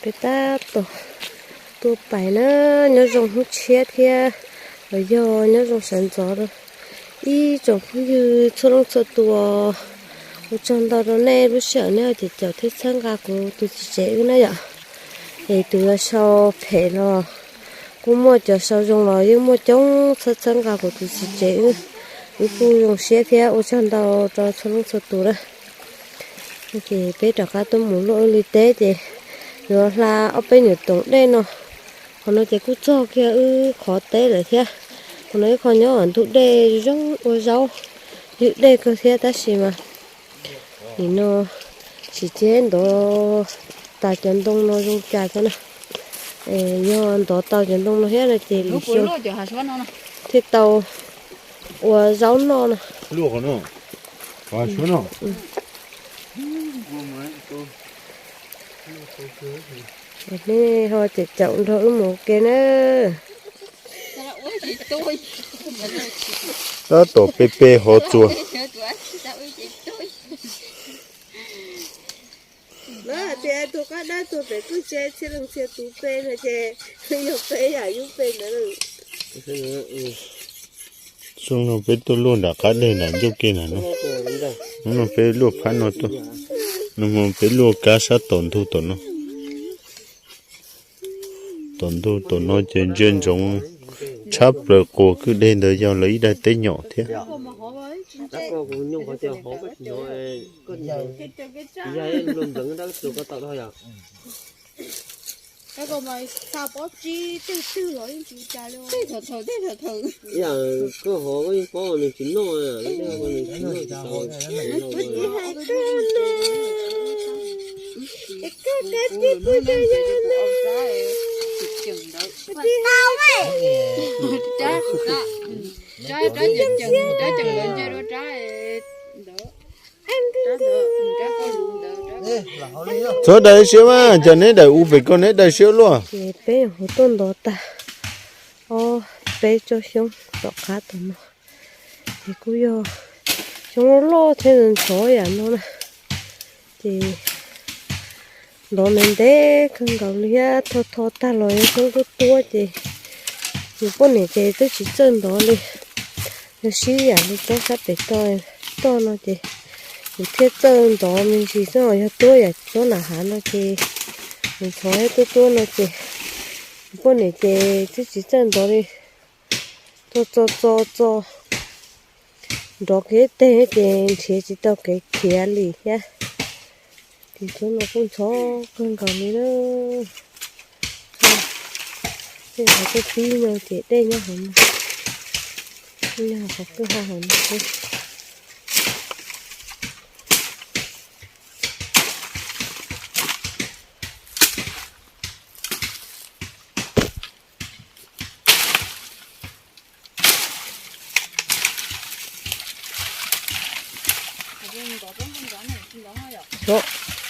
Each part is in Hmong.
Peb tab tom tuaj pais na, nyob zoo hnub tshiab thiab los yog nyob zoo sawv ntxov rau ib tsoom phooj ywg txhua leej txhua tus. Ua tsaug ntau rau nej lub sij hawm nej caum thiab txhawb nqa kuv tus txiv tsev wb na yom. Es tus yuav sau phem los kuj muaj, cov sau zoo los yeej muaj coob, txhawb txhawb nqa kuv tus txiv tsev wb, wb kuj zoo siab thiab ua tsaug ntau rau txhua leej txhua tus na. Ces peb rov qab tuaj mus luaj wb li teb ces yuav hla ob peb nyuam toom dej no. Qhov no ces kuj txog kiag wb qhov teb lawm thiab. Qhov no ib qho nyob ntug dej zoo ua zaub, ywm dej kawg thiab tab sis mas nim no tsis txawj ntov tas cov ntoo no zoo cas thiab na. Yog ntov tau cov ntoo no thiab no ces lwm xyoo thiaj tau ua zaub noj na. Nej ho caum caum nrog wb mus ua ke na. Tab tom pe pe hov txuas. Lawv hais tias tus qab dawb tuag pem kwj tse txhia leej txhia tus pe no ces yog pe yam yub pe ntawd. Xyoo no peb tuaj luaj nram qab deg nram ncauj ke na no. Hnub no peb luaj phab no tuaj. Hnub no peb luaj kab sab tom ntug tom no. Tom ntug tom no ces ntsia ntsoov tshab plaws quas kwj deg ntawd yog lawv ib daig teb nyom thiab. Koj hov koj yeej paub nws tsis noj, nws tsis noj tsis tau. Txhob daws siab mas, cas neb daws u pem koj neb daws siab luaj. Ces peb nyuam qhuav tuaj ntov tag ob peb tsob xyoob tom qab tom no, ces kuj yog xyoob loj loj thiab ntxhov yam no na. Ces ntov ntev ntev kawg nkaus li thiab, tho tho tag los yog xyoob tuab tuab ces yus poj niam ces twb tsis txawj ntov li. Yog sib yam li tsob sab pem toj, toj no ces yus thiaj txawj ntov me ntsis xwb, ho yog tuab yam tsob nam hav no ces nws ntxhov thiab tuab tuab no ces yus poj niam ces twb tsis txawj ntov li. Txo txo txo txo, nrov kev teg ces nrhiav tsis tau kev khiav li thiab. Ces tsob no kuj ntxhov kawg nkaus li na. Tej qhov twb pib no ces dej nyob hauv no, nyob hauv qhov kwj ha hauv no xwb.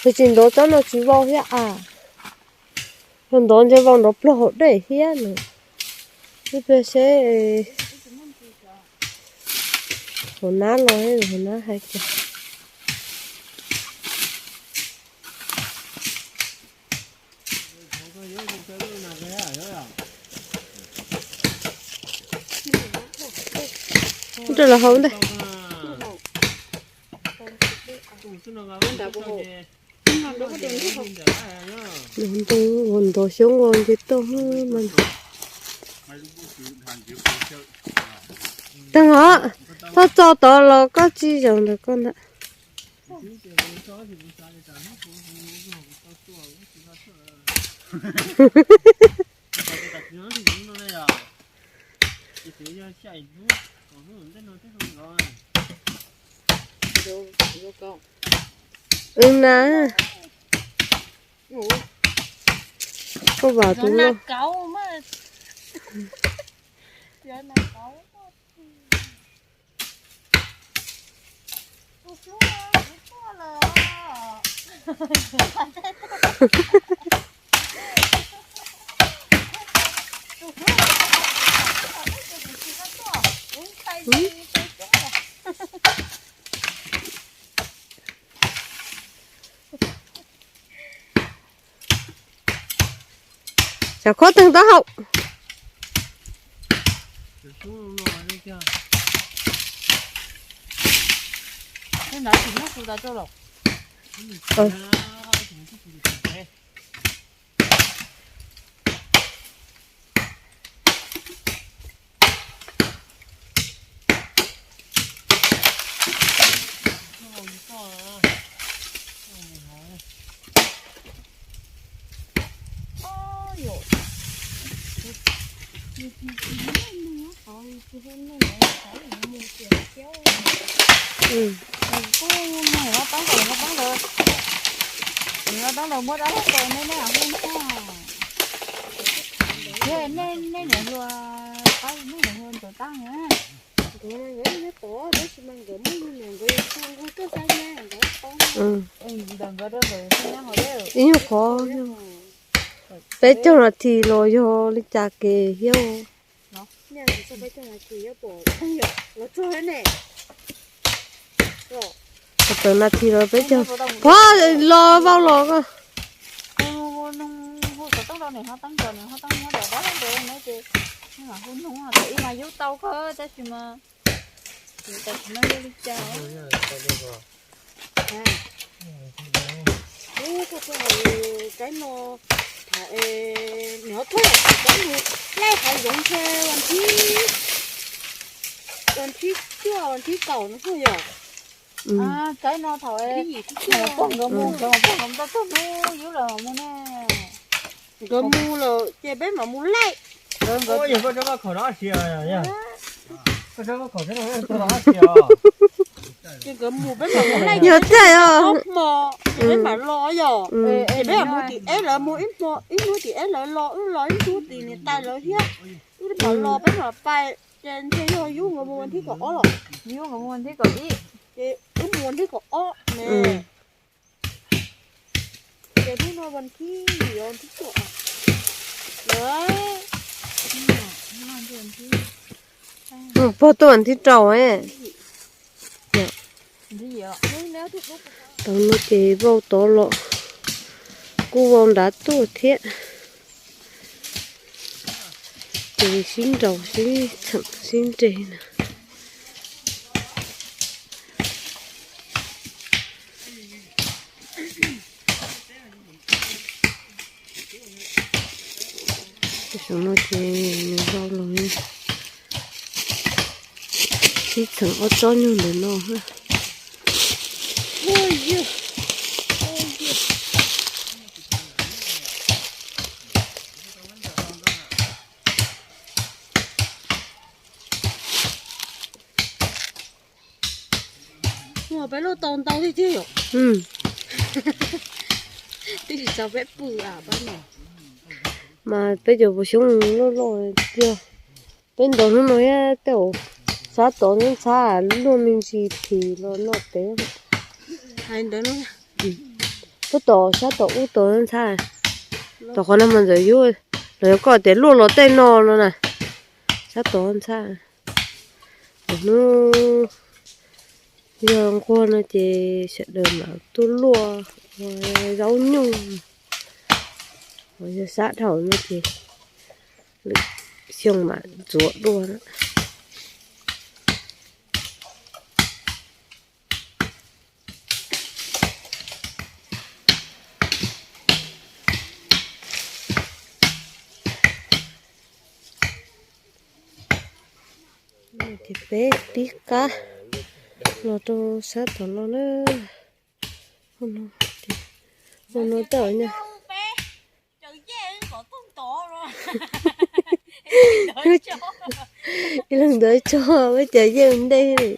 Nws tsis ntov tsob no tsis vau thiab as. Yog ntov ntshe vau nrov plaug hauv dej thiab no. Ib pliag seb hauv nab los hauv nab hais tias. Rau los hauv ntej. Ntoo ua ntov xyoob ua nce toj mas. Tag os, txhob txo tod los koj tsis zaum ntawm koj ntag. Wb na, koj vam tus loj. Cov khob teeg taub hau. Nej niam hluas, nej niam hluas ntxuav tag na. Nkawd pom tab sis mas nkawd muaj ib niam nkawd yuav txog nkaus koj xav nyob nkawd pom. Ntawm nkawd rau ntawm xav nyob hauv dej. Ib nyuag qhov, peb caug nas this los yog li cas kev thiab. Peb caug nas this los peb caug, puag los vau los ko. Hu xov tooj rau niam hlob Teeb, niam hlob Teeb nyob tom dab ntawd ces hu nug, thaum ub mas yub tau kawg tab sis mas tam sim no yog li cas. Ub, thaum txog hauv kab no, tham es nws ho thauj kab mus laij hav zoov ntshe vas thib, vas thib cuaj vas thib kaum no yog. Kab no thaum pog nkawd mus, nkawd pog nkawd mus txog hnub yub lawm mus ne. Nkawd mus lawm ces peb mam mus laij. Yog koj tso koj khaum no siav, koj tso koj khaum no siav. Ces nkawd mus peb mam mus laij, yog tiag os. Ob hmo ces peb mam los yog. Ces peb mam mus tim eb lawv mus ib hmo, ib hnub tim eb lawv los, wb los ib hnub tim niam tais lawv thiab. Wb mam los peb mam pais, ces ntshe yog yub nkawd mus vas thib kaum ob los. Yub nkawd mus vas thib kaum ib. Ces wb mus vas thib kaum ob ne. Ces hnub no vas thib, vas thib cuaj. Pog tuaj vas thib rau. Tau no ces vau tod los, kuj vau nrad tuaj thiab. Ces sib nraus sib txheem sib nres na. Saum no ces nws vau los, sib txheem ob tsob nyuag ntawm no. Peb luaj tau ntau tiag tiag yom. Twb tsis txaus peb pw a pab no. Mas peb cov puas xyoob loj loj tiag. Peb ntaus hnub no thiab tej zaum sab tod ntxhab luaj me ntsis phis los noj pem. Tab tom sab tom ub tod ntxhab. Tom qhov no mas ntxawm yub, los yog koj tias luaj los tej no no na. Sab tod ntxhab. Hnub yog nquag no ces sawv daws mam tuaj luaj ua zaub nyuj. Yog sab dhau no ces lwm xyoo mam ntxuav dua na. Ces peb pib qab los rau sab tom no na. Ua no tau na. Ib leeg ntawd tso, peb cov yej ntej li.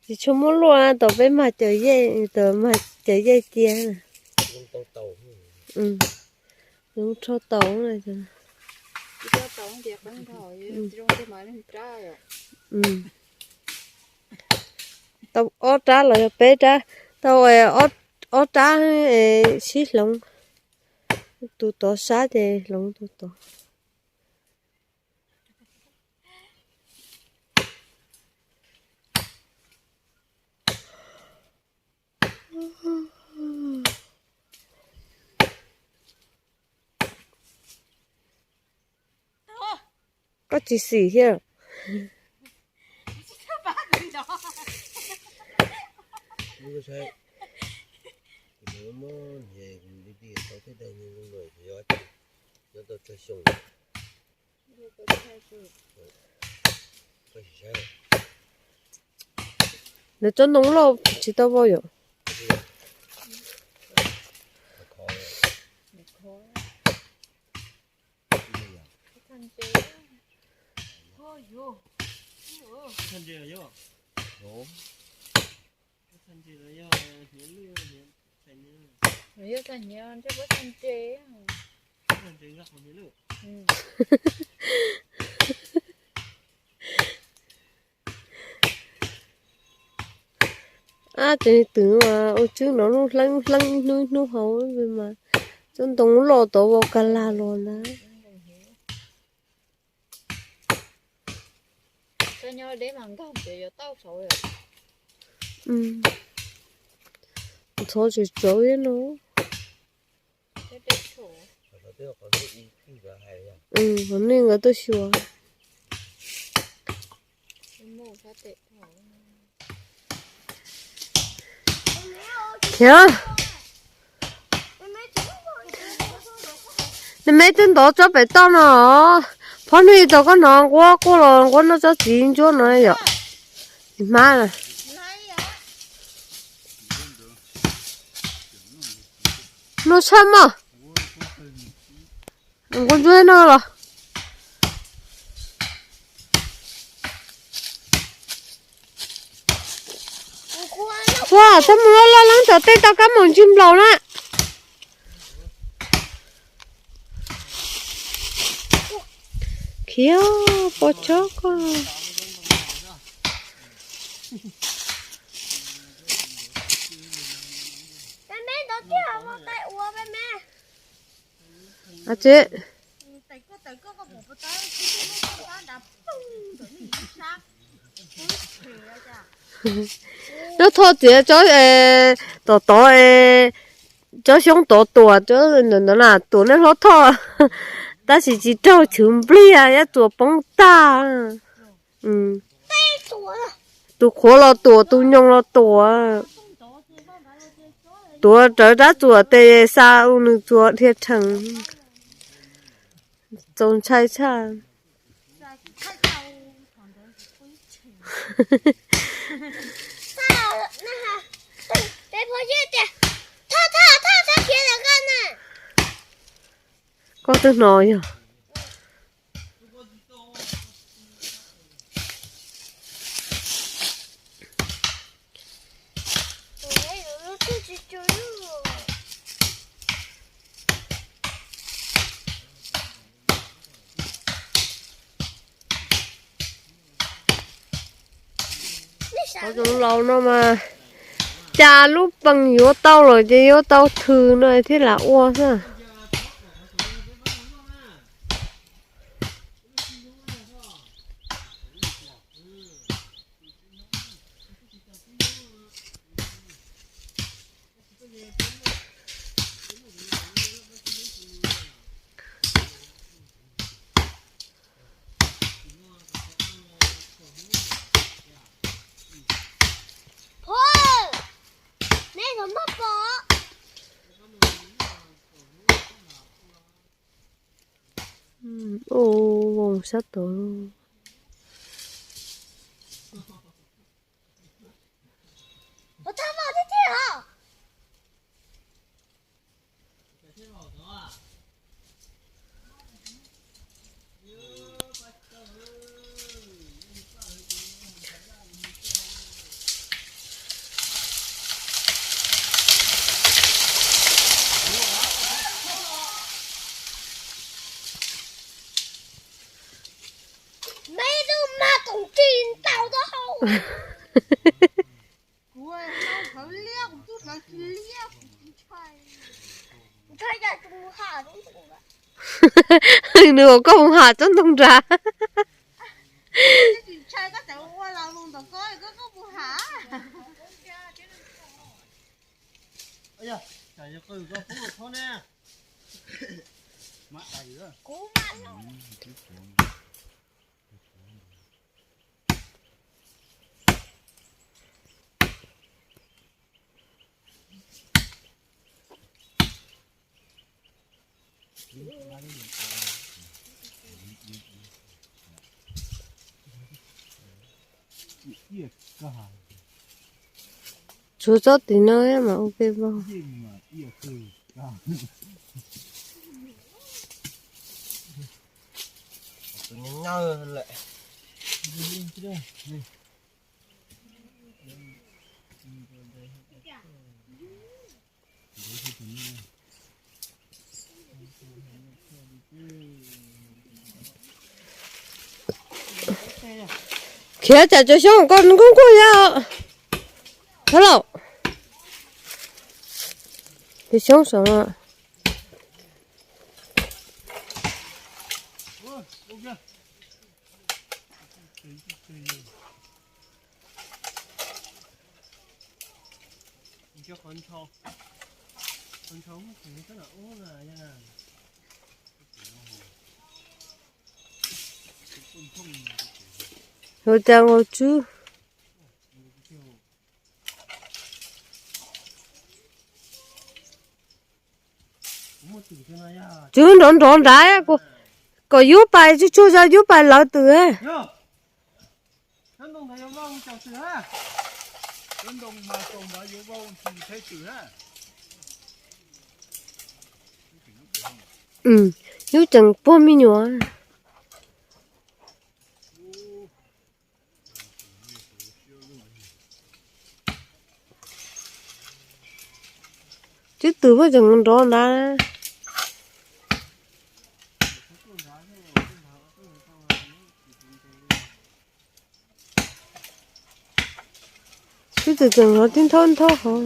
Tsis tshua muaj luaj, tom peb mag cawm yej, tom mag cawm yej cia. Zoo rho taus. Tau ob rab los yog peb rab, tau ob rab sib hloov, tus tod sab ces hloov tus tod. Koj tsis xim thiab. Nws tsob ntoo loj tsis tau vau yom. Ab, ces twm mas ua tswb no lub hleeb hleeb ib hnub ib hnub hauv mas tsob ntoo loj tod vau kag lag los ntag. Ntxhov tsis tsauv thiab no. Qhov nej nkawd tuaj xyuas. Khiav. Nej me twb ntov tsob pem toj no. Phob hnub tau koj hnov nquab quaj los nquab noj tsob txiv ntsuab no yom. Txiv hmab na. Noj tshaj mog. Nquab ntsuab no los. Ua, txhob mus loj loj leeb tom tej tau kab mus ntsig nplaum na. Khiav, pos chob koj. Ab tsev. Lub thoj tias tsob, tom tod, tsob xyoob tod tuam, ntawm no na tuam nej hlob thoj, tab sis tsis raug chwv npliag, yab txuas poob tag. Tus qhuav los tuam, tus nyoos los tuam. Tuav rawv rab txuas tes xa u nws txuas dhia rhees. Txaus ntshai tshaj. Koj twb hnov yog. Qhov zoo laus no mas cas lub pees yuav tau lawm ces yuav tau thws no thiaj lam ua xwb. Ua voos sab tod. Me tub mag koom tsis ntaus tau hau. Kuv hlawv liab, kuv tub hlawv tsis liab, kuv tsis ntshai. Ntshai cas tus mus ham tsob ntoo nrad. Nws kom koj mus ham tsob ntoo nrad. Tsis ntshai koj tseem ua los mus ntawm koj, koj koj mus ham. Kuv mas los. Tshuav tsob tim no mas ua ke vau. Khiav tsam cov xyoob koj nkuj nkuj yog. Thab laum. Cov xyoob saum. Ua cas nkaus tswb. Tswb nrov nrov nrad, kom yub pais tsuj tsuag zog yub pais lawv twm. Yub tseem puag me nyuam. Tswb twm muab tseem nrov nrad. Tswb twm tseem nrov tib nthab nthab hov.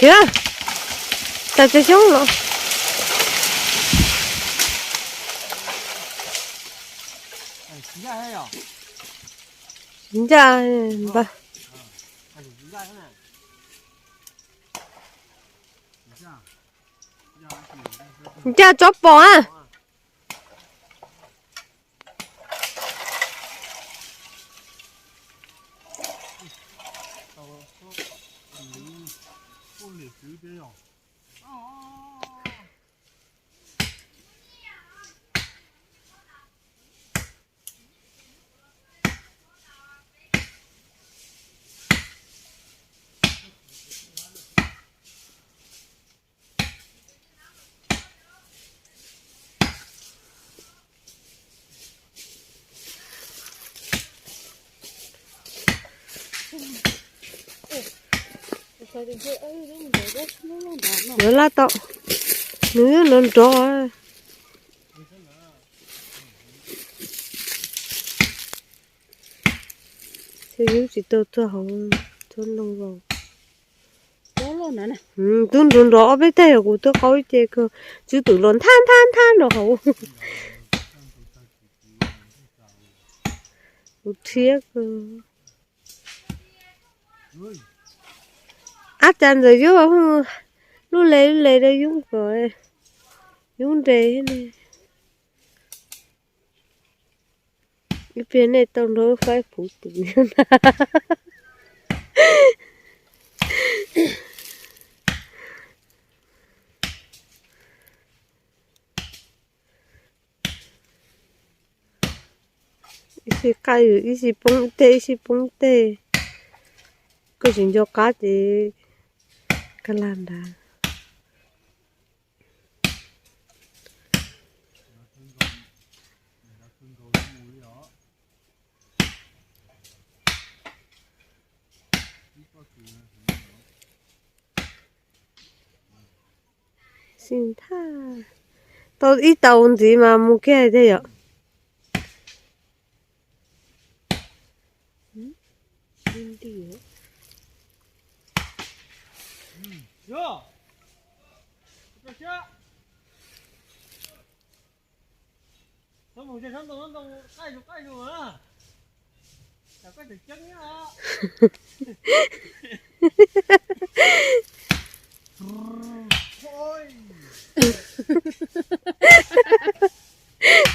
Khiav, tas cov xyoob los. Ncaj npawg. Ncaj tsov pom a. Nws laj tau, nws nrov nrov. Ces yub tsis tau tuag hauv tsob ntoo vau. Twb nrov nrov ob peb teg, kuv twb qaub ib ce kawg, tswb twm los nthab nthab nthab nrov hauv. Kuv rhiab kawg. Ab, cas ntxawm yub lub le lub le rau yub kom yub nres ne. Ib pliag nej tau nrog wb faib puv twm na. Ib sij qaj ib sij poob tej, ib sij poob tej. Koj tsis nco qab ces koj lag nrad. Xij thaj, tau ib tau ntxiv mas mus kiag tiag yom.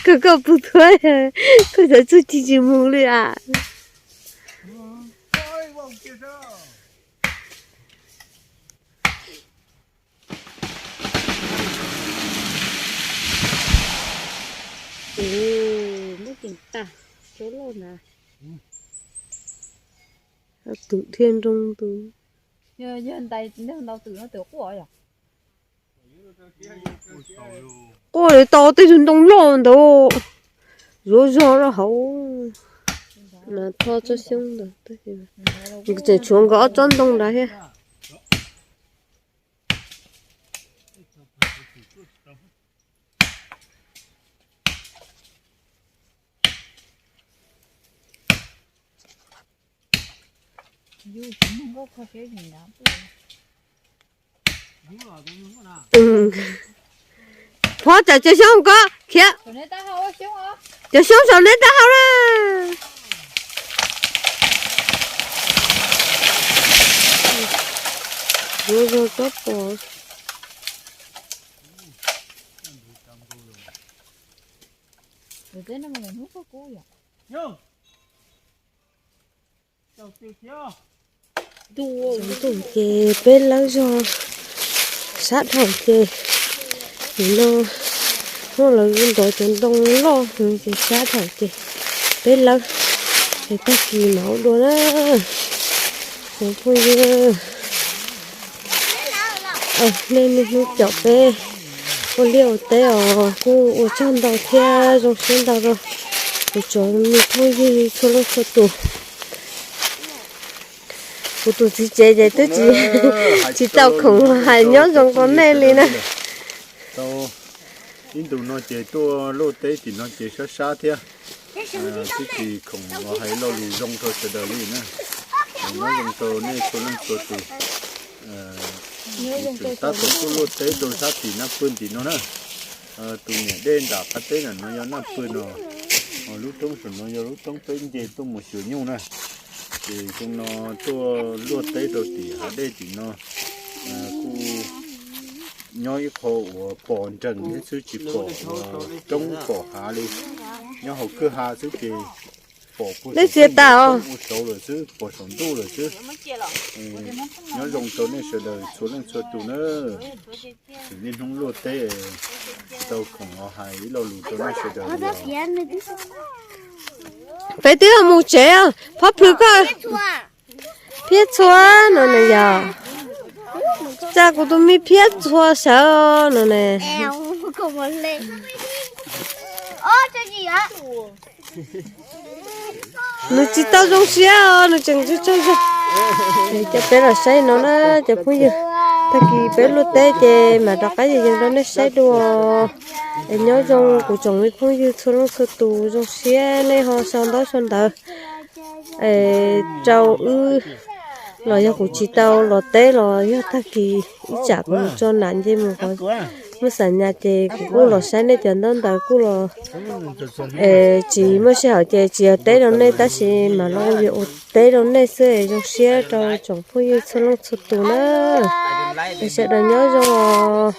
Koj, koj pw thuab, koj xav txuj ci tsis mus li as. Muab ceem tas, tsob loj na. Twm thiaj nroo tus. Yog ntais ntau twm no twm quaj yom. Quaj li tau tej tug ntoo loj ntawd zuav zog rau hauv. Mas tho tsob xyoob ntawd, tseem tshuav nkawd ob tsob ntoo ntawd thiab. Phob, tsam cov xyoob ko khiav, cov xyoob saum neb taub hau na. Zuav zog tsob pos. Ntuj ces peb lawb zog sab dhau ces, nim no muaj lawv ntov cov ntoo loj ces sab dhau ces peb lawb es tag kis mam ua dua na. Cov phooj ywg, nej niaj hnub caum peb ua liaj ua teb os, kuj ua tsaug ntau thiab zoo siab ntau rau kuv cov me phooj ywg txhua leej txhua tus. Kuv tus txiv tsev ces twb tsis, tsis tau khoom hais nyob zoo rau nej li na. Tau ib ntus no ces tuaj luaj teb tim no ces sab sab thiab, twb tsis khoom los hais lo lus zoo rau sawv daws li na. Nyob zoo rau nej txhua leej txhua tus. Tseem tab tom tuaj luaj teb rau sab tim Naj Pw tim no na. Tus niam dej nram qab teb nram no yog Naj Pw no, lub roob saum no yog lub roob peb nce tuaj mus xyuas nyuj na. Ces xyoo no tuaj luaj teb rau tim hav dej tim no, kuj nyob ib qho uas pom nrees thiab xwb tsis pom uas roob pom hav li. Nyob hauv kwj ha xwb ces pom puag saum roob ua saud lawm xwb, pom saum ntuj lawm xwb. Nyob zoo rau nej sawv daws txhua leej txhua tus na. Tseem niaj hnub luaj teb, tau khoom los hais ib lo lus rau nej sawv daws. Peb twb mus tsev, Phob Plhws koj phiab txhua no na yog. Tsa kuv tus me phiab txhua sawv no ne. Nws tsis tau zoo siab os, nws tseem tsaug zog. Cov peb los saib no na cov phooj ywg, tag kis peb luaj teb ces mam rov qab yees yees rau nej saib dua. Es nyob zoo kuv tsoom me phooj ywg txhua leej txhua tus, zoo siab nej ho sau ntaub sau ntawv rau wb los yog kuv tsis tau los teb los yog tag kis ib tsam kuv mus tso nam nce mus qhov muaj xam nyas ces kuv kuj los saib nej cov ntaub ntawv kuj los, tsis muaj sij hawm ces tsis yog teb rau nej tab sis mam los yog ua teb rau nej xwb es zoo siab rau tsoom phooj ywg txhua leej txhua tus na. Es sawv daws nyob zoo os.